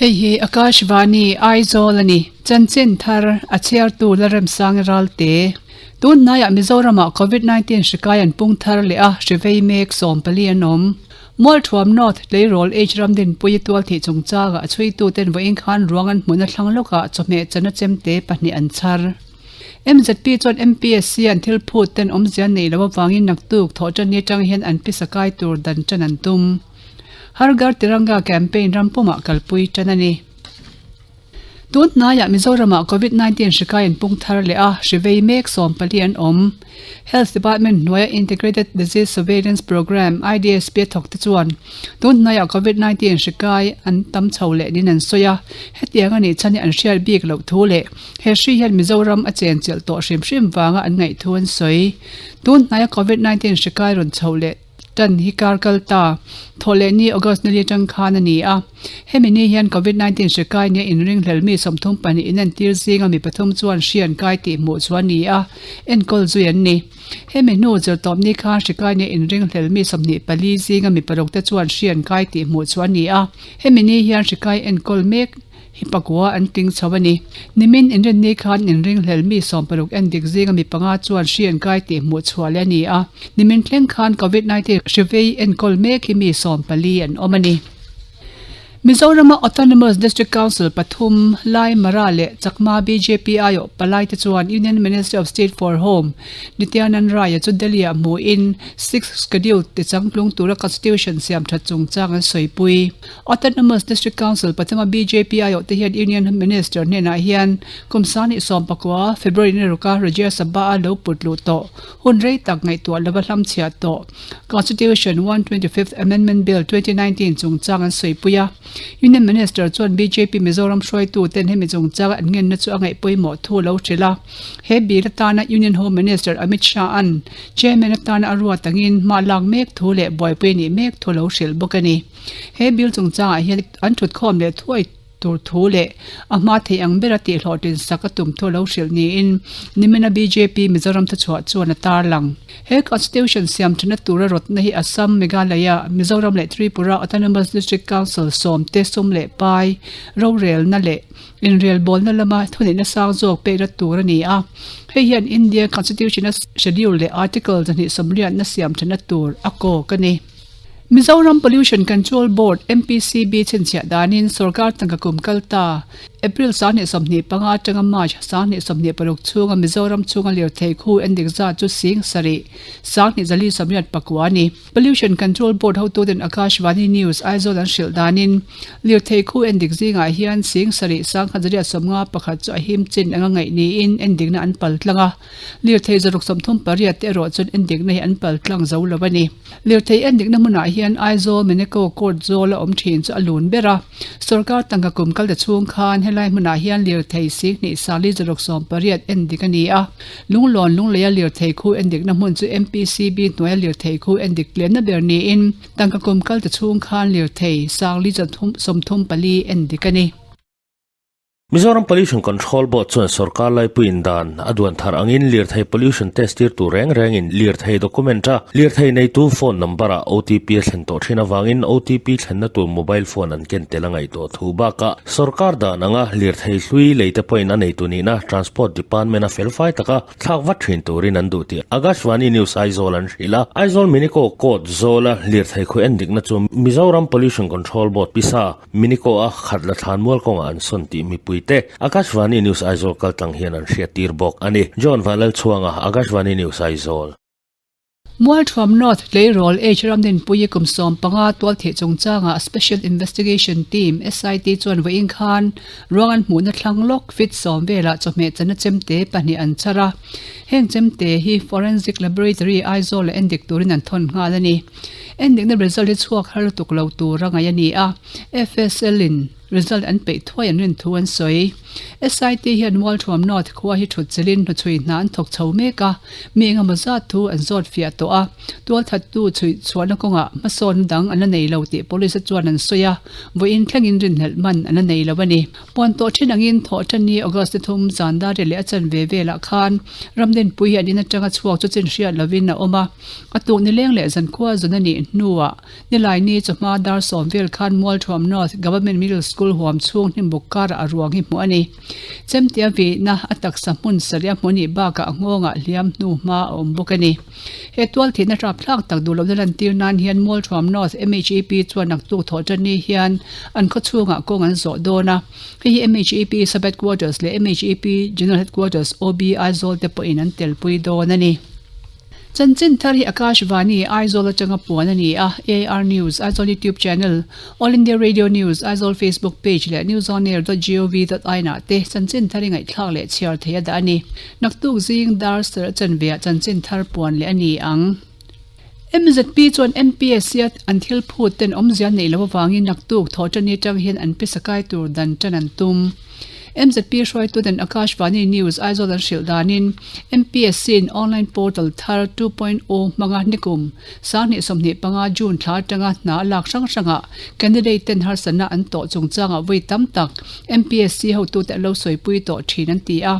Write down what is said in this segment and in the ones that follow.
Hei hi Akashvani, Aizawl a ni. Chanchin thar a chhiartu Lalremsangi Ralte. Tun hnaiah Mizoramah Covid 19 hri kai an pung thar leh a, hri vei mek 14 an awm. Mualthuam North Tleirawl H Ramdinpuii tualthih chungchangah a chhuituten vawiin khan ruang an hmuhna thlang lawkah chawhmeh chana chemte pahnih an chhar. MZP chuan MPSC an thil phut ten awmzia neih loh avangin naktuk thawh tan ni atang hian an pisa kai tur dan tan an tum. Har Ghar Tiranga campaign ram pumah kalpui tan a ni. Tun hnaiah Mizoramah Covid 19 hri kai an pung thar leh a, hri vei mek 14 an awm. Health Department hnuaia Integrated Disease Surveillance Programme, IDSP, a thawk te chuan tun hnaiah Covid 19 hri kai an tam chho leh niin an sawi a, hetiang a nih chhan hi an hriat bik loh thu leh he hri hian Mizoram a chenchilh tawh hrim hrim vanga an ngaih thu an sawi. Tun hnaia Covid 19 hri kai rawn chho leh Tan hi kar kal ta. Thawhleh ni August nili atang khan a ni a. Hemi ni hian Covid 19 hri kai nia inringhlel mi 32 inentir zinga mi pathum chuan hri an kai tih hmuh chu a ni a, enkawl zui an ni. Hemi hnu zirtawp ni khan hri kai nia inringhlel mi 24 zinga mi paruk te chuan hri an kai tih hmuh chu a ni a. Hemi ni hian hri kai enkawl mek hi pakua an tling chho a ni. Nimin inrinni khan inringhlel mi 60 endik zinga mi panga chuan hri an kai tih hmuh chhuah leh a ni a. Nimin thleng khan Covid 19 hri vei enkawl mek hi mi 14 an awm a ni. Mizorama Autonomous District Council pathum, Lai, Mara leh Chakma bjp aiawh palai te chuan Union Ministry of State for Home, Nityanand Rai-a chu Delhi-ah hmuhin Sixth Schedule tichangtlung tura Constitution siam that chungchang an sawipui. Autonomous District Council pathuma bjp aiawh te hian Union Home Minister hnenah hian kum 2019 February ni ruka Rajya Sabha a lo put luh tawh hun rei tak ngaihtuah lova hlamchhiah tawh Constitution 125th Amendment Bill 2019 chungchang an sawipui a. Union Minister chuan bjp Mizoram hruaitu ten hemi chungchanga an ngenna chu a ngaih pawimawh thu a lo hrilh a. He bill atana Union Home Minister Amit Shah an Chairman atana a ruat angin hma lak mek thu leh buaipui a nih mek thu a lo hrilh bawk a ni. He bill chungchangah hian an thutkhawm leh thuai tur thu leh a hma theih ang bera tihhlawhtlin sak a tum thu a lo hrilh niin nimina bjp Mizoram thuchhuah chuan a tarlang. He Constitution siam thana tura rawtna hi Assam, Meghalaya, Mizoram leh Tripura Autonomous District Council sawmte sum leh pai rorelna leh inrelbawlna lama thuneihna sang zawk pekna tur a ni a. Hei hian India Constitution-a Schedule leh Article 280 siam thana tur a kawk a ni. Mizoram Pollution Control Board, MPCB, chhinchhiah danin sorkar tangka kum kal ta April 2025 atanga March 2026 chhunga Mizoram chhunga lirthei khu endik zat chu sing sarih 2489 a ni. Pollution Control Board hotuten Akashvani News, Aizawl an hrilh danin lirthei khu endik zingah hian sing sarih 1151 chu a him chin anga ngaih niin endikna an pal tlang a. Lirthei 638 te erawh chuan endikna hi an pal tlang zo lo a ni. Lirthei endikna hmunah hian Aizawl Minico Court zawl a awm thin chu a lun ber a. Sorkar tangka kum kal ta chhung khan helai hmunah hian lirthei 10 sali 680 endik a ni a. Lunglawn Lungleia lirthei khu endikna hmun chu MPCB hnuaia lirthei khu endik tlemna ber niin tangka kum kal ta chhung khan lirthei sangli 34 endik a ni. Mizoram Pollution Control Board chuan sorkar laipuiin dan a duan thar angin lirthei pollution test tir tur reng rengin lirthei document a lirthei neitu phone number ah OTP a thlen tawh thin avangin OTP thlenna tur mobile phone an ken tel a ngaih tawh thu bakah sorkar dan anga lirthei hlui lei te pawhin a neitu nihna Transport Department a felfai taka thlak vat thin turin an duh tih Akashvani News Aizawl an hrilh a. Aizawl Minico Court zawla lirthei khawi en dikna chu Mizoram Pollution Control Board pisa Minico a khat la thlan mual kawngah an sawn tih mipuite Akashvani News Aizawl kaltlang hian an hriattir bawk a ni. John Vanlalchhuanga, Akashvani News Aizawl. Mualthuam North Tleirawl H Ramdinpuii kum 15 tualthih chungchangah Special Investigation Team, SIT, chuan vawiin khan ruang an hmuhna thlang lawk fit sawm velah chawhmeh chana chemte pahnih an chhar a. Heng chemte hi Forensic Laboratory Aizawl ah endik turin an thawn nghal a ni. Endikna result hi chhuak har lutuk lo tura ngaih a ni a, FSL in Result an peih thuai an rin thu an sawi. SIT hian Mualthuam North khua hi thut chelin hnuchhui hna an thawk chho mek a, mi engemaw zat thu an zawt fiah tawh a, tualthattu chhuih chhuahna kawngah hmasawnna dang an la nei lo tih police chuan an sawi a, vawiin thlengin rinhlelh man an la nei lo a ni. Puan tawh thin angin Thawhtanni August ni thum zan dar leh a chanve velah khan Ramdinpui hi an in atanga chhuak chu chin hriat lovin a awm a, a tuk nileng leh zankhua zun a nih hnuah Nilaini chawhma dar sawm vel khan Mualthuam North Government Middle School School huam chhung hnimbuk karah a ruang hi hmuh a ni. Chemtia vihna a taksa hmun sarih a hmuh nih bakah a nghawngah hliam hnu hma a awm bawk a ni. He tualthihna hrapthlak tak duh lohna lantir nan hian Mualthuam North MHEP chuan naktuk thawh tan ni hian an khaw chhungah kawng an zawh dawn a. Hei hi MHEP Sub Headquarters leh MHEP General Headquarters OB Aizawl te pawhin an telpui dawn a ni. Chanchin thar hi Akashvani, Aizawl atanga puan a ni a, AIR News, Aizawl YouTube Channel, All India Radio News, Aizawl Facebook Page leh newsonair dot gov dot in ah te chanchin thar i ngaihthlak leh chhiar thei a dah a ni. Naktuk zing dar serh chanveah chanchin thar puan leh a ni ang. MZP chuan MPSC a an thil phut ten awmzia neih loh avangin naktuk thawhṭani atang hian an pisa kai tur dan ṭan an tum. MZP hruaituten Akashvani News Aizawl an hrilh danin MPSC-in online portal thar 2.0 hmanga nikum Sanghnih 25 June thla atanga hna a lak hrang hrangah candidate ten harsatna an tawh chungchangah vawi tam tak MPSC hotute an lo sawipui tawh thin an ti a.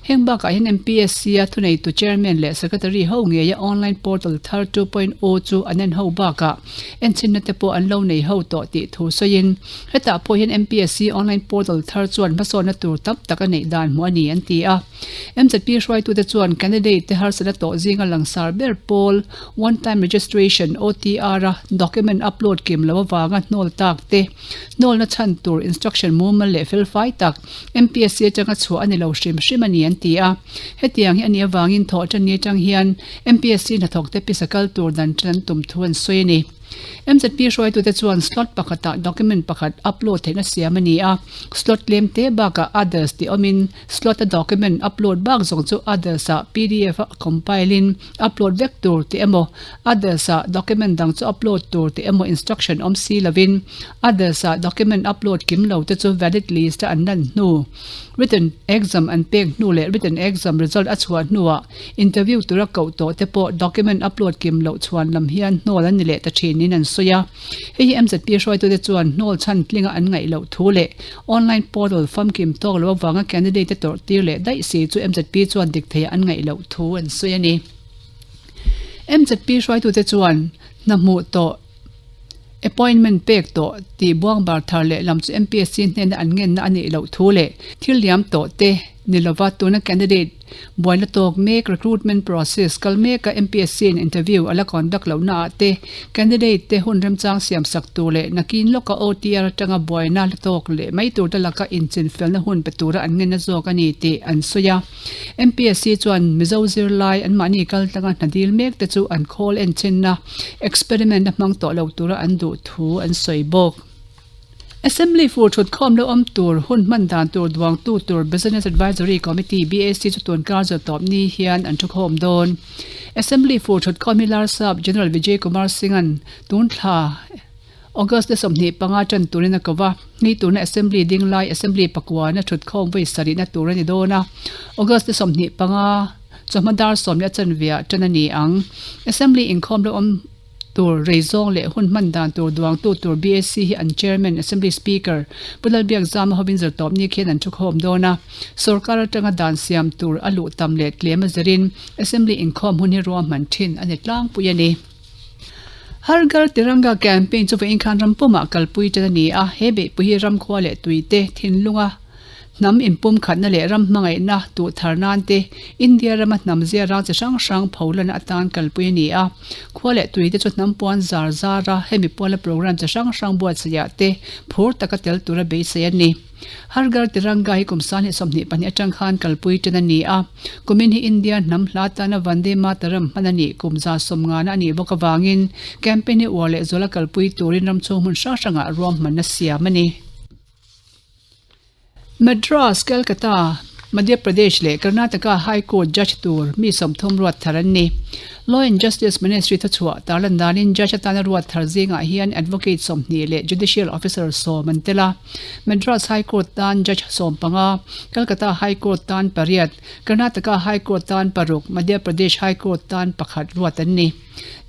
Heng bakah hian MPSC a thuneitu Chairman leh Secretary ho ngeia online portal thar 2.0 chu an en ho bakah enchinna te pawh an lo nei ho tawh tih thu sawiin hetah pawh hian MPSC online portal thar chuan hmasawnna tur tam tak a neih dan hmuh a ni an ti a. MZP hruaitute chuan candidate te harsatna tawh zinga langsar ber pawl One Time Registration, OTR, a document upload kim lo avanga hnawl tak te, hnawlna chhan tur instruction mumal leh felfai tak MPSC atanga chhuah a ni lo hrim hrim a ni an ti a. Hetiang hi a nih avangin thawhtanni atang hian MPSC hnathawkte pisa kal tur dan tan an tum thu an sawi a ni. MZP hruaitute chuan slot pakhatah document pakhat upload theihna siam a ni a, slot tlem te bakah others tih awmin slot a document upload bak zawng chu others ah pdf a compile in upload vek tur tih emaw others ah document dang chu upload tur tih emaw instruction awm si lovin others ah document upload kim lo te chu valid list a an lan hnu written exam an pek hnu leh written exam result a chhuah hnuah interview tura koh tawh te pawh document upload kim loh chhuan lam hian hnawl an ni leh ta thinin an sawi a. Hei hi MZP hruaitute chuan hnawl chhan tlinga an ngaih loh thu leh online portal famkim tawk loh avanga candidate te tawrh tir leh daih si chu MZP chuan dik theiah an ngaih loh thu an sawi a ni. MZP hruaitute chuan hna hmuh tawh appointment pek tawh tih buang bar thar leh lam chu MPSC hnena an ngenna a nih loh thu leh thil liam tawh te ni lova tuna candidate Buaina tawk mek recruitment process kal meka MPSC in interview a la conduct lohna ah te candidate te hun remchang siam sak tur leh nakin lawka OTR atanga buaina la tawk leh mai tur te laka inchinfelna hun pe tura an ngenna zawk a ni tih an sawi a. MPSC chuan Mizo zirlai anmahni kaltlanga hna dil mek te chu an khawl enchinna experiment a hmang tawh lo tura an duh thu an sawi bawk. Assembly fur thut khawm lo awm tur hun hman dan tur duangtu tur Business Advisory Committee, BAC, chu tun kar zawt tawp ni hian an thu khawm dawn. Assembly fur thut khawm hi Larsap General Vijay Kumar Singh-a'n tun thla August ni 25 tan turin a ko va. Ni tuna Assembly ding lai Assembly pakuana thut khawm vawi sarihna tur a ni dawn a. August ni 25 chawhma dar sawm leh a chanveah tan a ni ang. Assembly inkhawm lo awm tur rei zawng leh hun hman dan tur duangtu tur BAC hi an Chairman, Assembly Speaker, Pu Lalbiakzama hovin zirtawpni khian an thukhawm dawn a. Sorkar atanga dan siam tur a luh tam leh tlem a zirin Assembly inkhawm hun hi ruahman thin a ni tlangpui a ni. Har Ghar Tiranga campaign chu vawiin khan ram pumah kalpui tan a ni a, he beihpui hi ramkhua leh tuite thinlunga Hnam inpumkhatna leh ram hmangaihna tuh thar nan te India rama hnam zia rang chi hrang hrang pholana atan kalpui a ni a. Khua leh tui te chu hnam puan zar zar a, hemi puala program chi hrang hrang buatsaihah te phur taka tel tura beisei a ni. Har Ghar Tiranga hi kum sanghnih 22 atang khan kalpui tan a ni a. Kumin hi India hnam hla tana Vande Mataram hman a nih kum 150 a nih bawk avangin campaign hi uar leh zuala kalpui turin ram chhung hmun hrang hrangah ruahmanna siam a ni. Madras, Calcutta, Madhya Pradesh leh Karnataka High Court Judge tur mi 30 ruat thar an ni. Law and Justice Ministry thuchhuah tarlan danin Judge atana ruat thar zingah hian Advocate 20 leh Judicial Officer 10 an tel a. Madras High Court tan Judge 15, Calcutta High Court tan pariat, Karnataka High Court tan paruk, Madhya Pradesh High Court tan pakhat ruat an ni.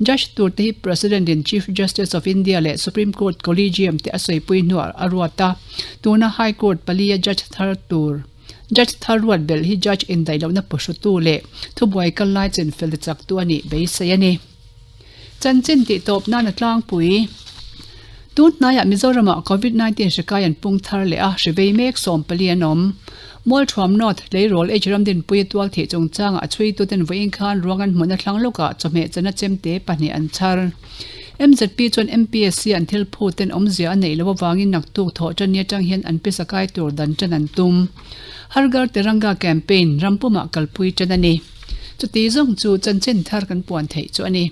Judge tur te hi President in Chief Justice of India leh Supreme Court Collegium te a sawipui hnuah a ruat a. Tuna High Court palia Judge thar tur Judge thar ruat belh hi Judge indaih lohna pawhrutu leh thubuai kal lai chinfel ti chaktu a nih beisei a ni. Chanchin tih tawp nan a tlangpui. Tun hnaiah Mizoramah Covid 19 hri kai an pung thar leh a, hri vei mek 14 an awm. Mualthuam North, Tleirawl H Ramdinpuia tual thih chungchangah a chhuituten vawiin khan ruang an hmuhna thlang lawkah chawhmeh chana chemte pahnih an chhar. MZP chuan MPSC an thil phut ten awmzia a neih loh avangin naktuk thawh tan ni atang hian an pisa kai tur dan tan an tum. Har Ghar Tiranga campaign rampumah kalpui tan a ni. Chuti zawng chu chanchin thar kan puan theih chu a ni.